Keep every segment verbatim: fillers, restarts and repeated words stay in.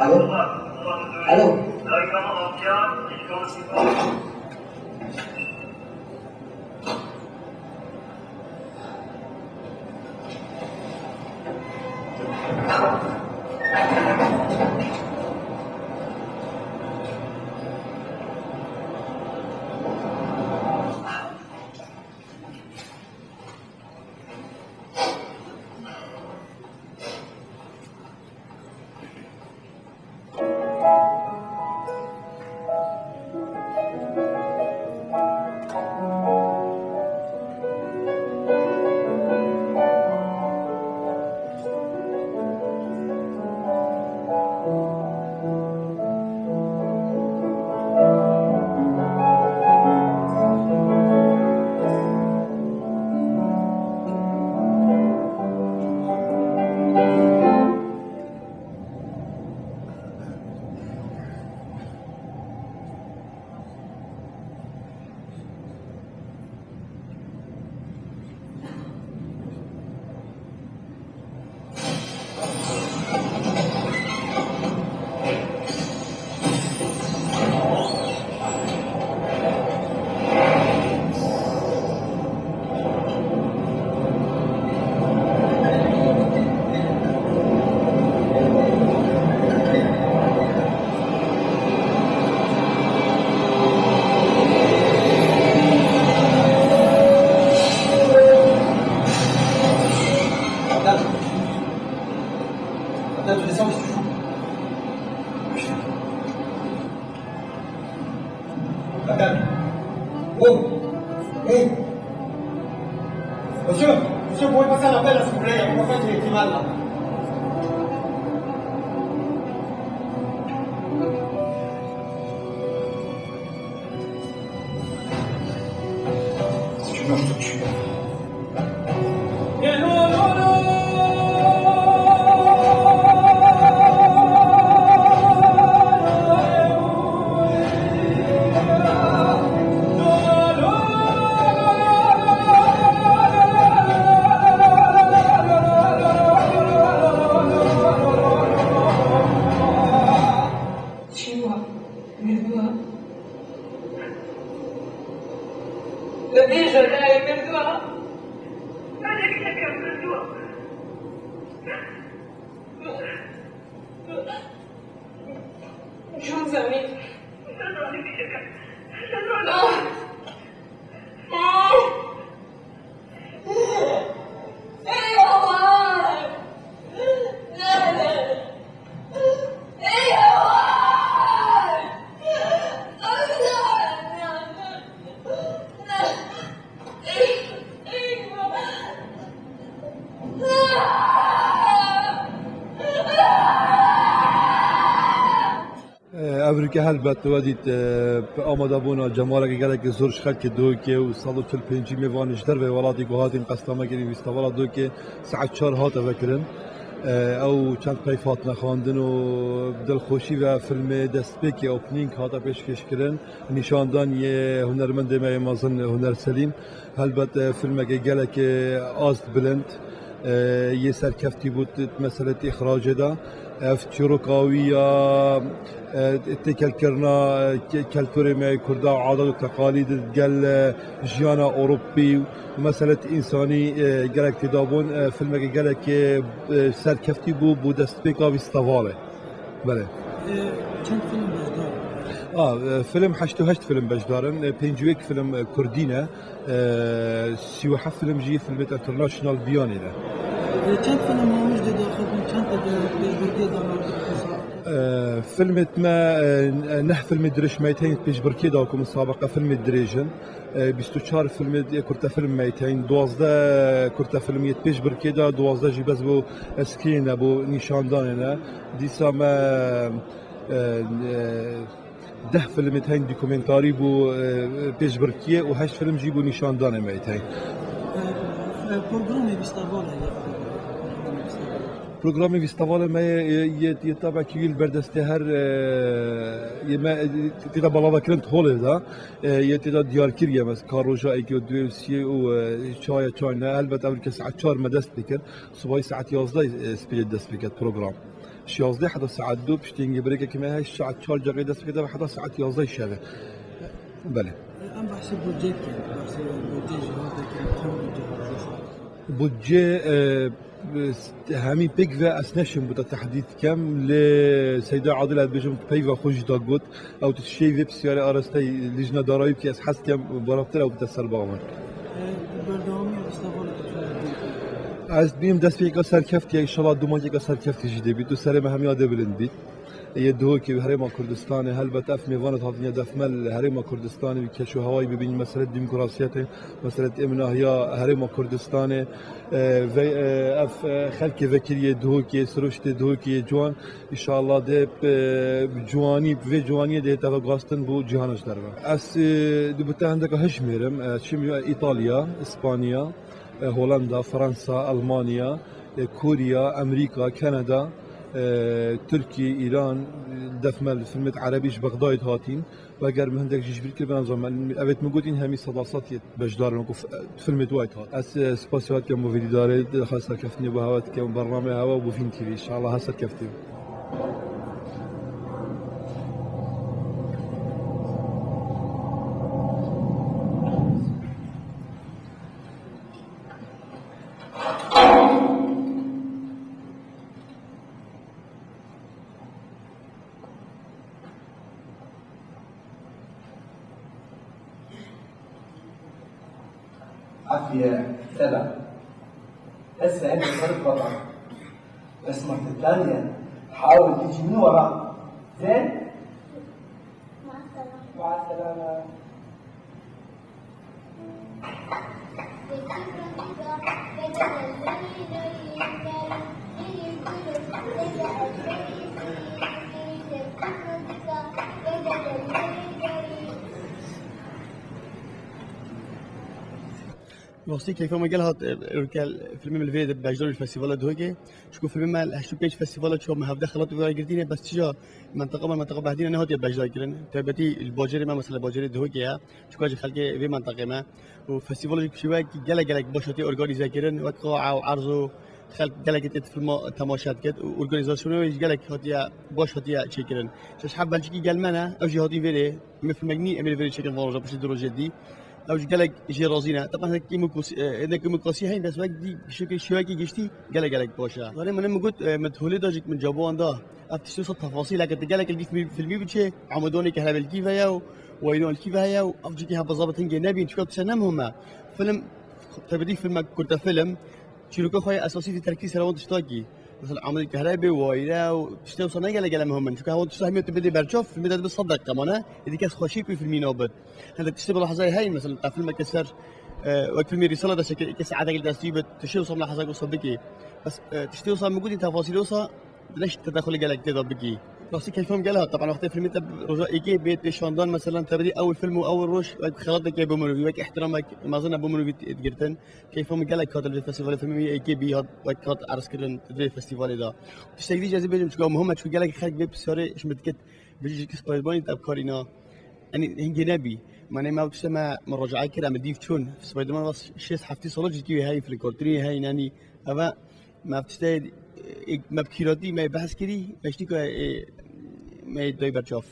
Alo? Alo? Attends, tu descends, qu'est-ce que tu fous ? Attends. Oh. Hey. Monsieur, monsieur, vous pouvez passer un appel là, s'il vous plaît, il y a mon copain qui est, qui est mal là. Si tu meurs, je te tue. Çi wa? Mirdiwa? Te bêje, te ê kir dua. Te ê kir dua. Çûn zemîn. Ah! Ah! Ey Allah! Ey Allah! Ev rûke helbet we dît, e, bi amadebûna cemareke gelekî zor ji xelkê Duhokê û sed û çil pêncî mêvan ji derveyî welatî ku hatin qesnamekirin festîvala Duhokê saet çar hate vekirin. E, ew çend peyv hatine xwendin û bi dilxweşî ve filmê destpêkê, opening, hate pêşkêşkirin. Nîşandan yê hunermendê me yê mezin Huner Selîm. Helbet, e, filmeke gelekê ast bilind, e, yê serkeftî bû t-, meselê tê îxracê de. Ev çîroka wî ya, e, têkelkirina, e, ke-, keltûrê me yê Kurda û adet û teqalîd gel, e, jiyana Ewropî û meselê însanî, e, gelek têda bûn. E, filmeke gelekê, e, serkeftî bû, bû destpêka festîvalê. Belê. E, çend film beşdar? A, e, film heşt û heşt film beşdar in. E, pêncî û yek film, e, kurdî ne. E, sî û heft film jî filmê international biyanê ne. E, çend film mamuş de daxibin, çend de pêşbirkê danar? E, filmê me, e, neh filmê dirêj me tên pêşbirkê da ku musabeqa filmê dirêj in. E, bîst û çar filmê, e, kurte film me tên, duwazdeh kurte film yê pêşbirkê da, duwazdeh jî bes bo screen e, bo nîşandanê ne. Dîsa me, e, e, deh filmê tên dokumentarî bû, e, pêşbirkiyê û heşt film jî bû nîşandanê me tên. E, e, programê festîvalê ye. Programê festîvalê me yê, yê, yê, yê tabekî wî li ber destê her, e, yê me, e, tê de belavekirin holê de, e, yê tê de diyar kiriye, mes ka roja êkê û duê û siyê û, e, çaya çay ne. Helbet ev rûke saet çar me dest pê kir. Sibahî saet yazdeh, e, spêlê dest pê ket program. Ji yazdeh heta saet du, piştî hingê birêkekî me heye, saet çar cexê dest pê kete ve heta saet yazdeh şevê. Belê. Em behsê budcê dikin, behsê budcê jî hate kirin, çend budcê hate? Budcê, e, hemî pêk ve ez neşim bû te tehdîd dikem, lê Seyda Adil ez dibêjim peyva xwe jî da got, ew tu şêy vê pisyarê arasteyî lijna darayî bikî, ez hez dikem baraftir ew bite ser bavin. E, berdewamî festîvalê te çawa dît? Ez dibînim destpêkeka serkeftî ye, înşallah dûmankeka serkeftî jî dê bît û serê me hemiya dê bilind bît. Yê Duhokê û Herêma Kurdistanê, helbet ev mêvan hatine def me li Herêma Kurdistanê wî keş û hewayî bibînin, meselê demokrasiyetê, meselê êminahiya Herêma Kurdistanê, e, ve, e, ev, e, xelkê vekirî yê Duhokê, siruştê Duhokê yê ciwan, înşallah dê, e, bi ciwanî, bi vê ciwaniyê dê teve guhastin bo cîhana ji derve. Ez, e, dê bi te hindeka hijmêrim, e, çim Îtalya, Îspanya, e, Holanda, Fransa, Almanya, e, Koriya, Amerîka, Kanada, e, Tirkî, Îran, e, def me li filmê Erebî ji Bexdayê hatîn. Veger min hindek jî ji bîr kir, bênam zan me, evêt min gotîn hemî seda sed yê beşdar in ku f-, filmê tu ayt hat. Ez, e, spasiya dikim bo vî dîdarê, di xwe serkeftinê bo hewe dikim, bernameyê hewe û bo Fîn T V. Înşallah her serkeftî. عفیه، سلام. هسه انت صرت بطل. بس ما تتانيا، حاول تجي من ورا. زين؟ مع السلامة. مع السلامة. Rastî keyfa me gel hat, e, ewil filmê min li vê de beşdar li festîvala Duhokê. Çiku filmê me li heşt û pênc festîvala çû me hevdeh xelat wera girtîne, bes çija menteqa me, menteqa Behdînê nehatiye beşdar kirin. Taybetî li bajarê me, mesela bajarê Duhokê ye. Çiku ji xelkê vê menteqê me. Û festîvala jî bi şêweyekî gelek gelek baş hatiye organîze kirin. Wek qaa û erz û xelk gelekî tê filma temaşe diket. Û organîzasyonê wê jî gelek hatiye baş hatiye çêkirin. Şeş heft Belçîkî gel me ne, ew jî hatî vêrê. Em ê filmek nî, em ê li vêrê çêkin van roja piştî du rojê dî. Ew ji gelek jê razî ne. Teban hindek kîmokos-, e, hindek kîmokosî heyî, bes wek dî şekil şêwekî giştî gelek gelek baş e. Zanê min, min got, e, min holê da jî min cawan da. Ev tiştê wisa tefasîl heke gelek li vî filmî, filmî biçe, amadonê ke herebelkî ve ye û wayîno li kî ve heye û ev cîkî hebe zabit hingê nebîn, çika tişte ne muhim e. Film, tebedî filmek kurte film, çîroka xwe yê esasî dî terkî ser wan tiştakî. Mesela, amedê kehrebe, wayîre û tiştê wisa ne gele gele muhim in. Çunke hewan tişta hemî tu bidê berçav, filmê de dibe sed deqe mane, êdî kes xweşî ku filmî nabit. Hindek tiştê bila hezayê heyî, mesela, ta filmeke ser, e, wek filmê Rîsala de şeke, eke saetek li destî bit, tiştê wisa bila hezayek wisa bikî. Bes, e, tiştê wisa min gotî, tefasîlê wisa, dineş tedexulê gelek tê de bikî. Rastî keyfa min gel hat, teban wextê filmê te roja êkê bê tê şandan, mesela, tebedî ew film û ew roj, wek xelateke bo mirovî, wek îhtiramek mezin e bo mirovî tê digirtin. Keyfa min gelek hat li vê festîvalê filmê wî êkê bî hat, wek hat erzkirin di vê festîvalê de. Tiştek dî jî ez ê bêjim, çunka muhim e, çunka gelek xelk vê pisyarê ji min dikit, bijî ji Spidermanî te bi kar îna. Enî hingê nebî. Mane me ew tişte me muracae kir, em bi dîv çûn. Spiderman va şêst heftî sala cîkî wê heyî, filmkartinî wê heyî, nenî. Eve me ev tişte, e, me bi kîratî me behs kirî, me ştî ku, e, me dayî berçav.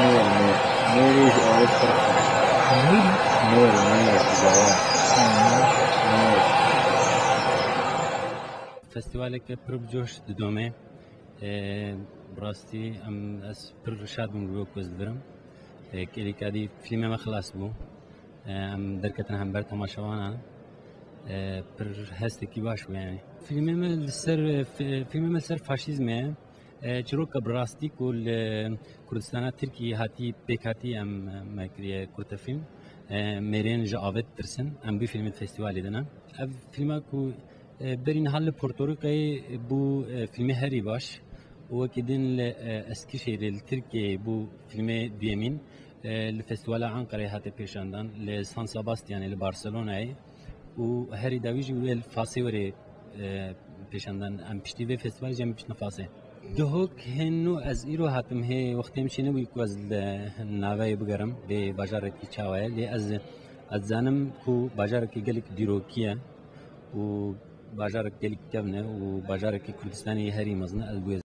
Nêr, nêr. Nêrî ji alî tirx e. Nêr? Nêr, nêr, zawa. Nêr. Festîvaleke pir bi coş didome. Ee, bi rastî em, ez pir şad bûm ji bo ku ez dibirim. Ee, kêlîka dî fîlmê me xilas bû. Ee, em derketin hember temaşevanan. Ee, pir hestekî baş bû yani. Fîlmê me li ser, e, fi-, fîlmê me li ser faşîzmê ye. E, çîroka bi rastî ku li Kurdistana Tirkiyê hatî pêk hatî em, e, me kiriye kurtefîlm. E, mêrên ji avê ditirsin. Em bi fîlmê di festîvalê de ne. Ev fîlma ku, e, berî niha li Porto Rîkoyê bû, e, fîlmê herî baş û wekî din li, e, Eskişehirê li Tirkiyeyê bû fîlmê duyemîn. E, li Festîvala Ankarayê hate pêşandan, li San Sebastianê, li Barcelonayê û herî dawî jî wê li Fasê were, e, pêşandan. Em piştî vê festîvalê jî em biçine Fasê. Duhok hêno ez îro hatim hê wextê min çênebûyî ku ez li naveyê bigerim, vê bajarekî çawa ye, lê ez, ez dizanim ku bajarekî gelek dîrokî ye û bajarek gelek kevn e û bajarekî Kurdistanê yê herî mezin e, ez bûye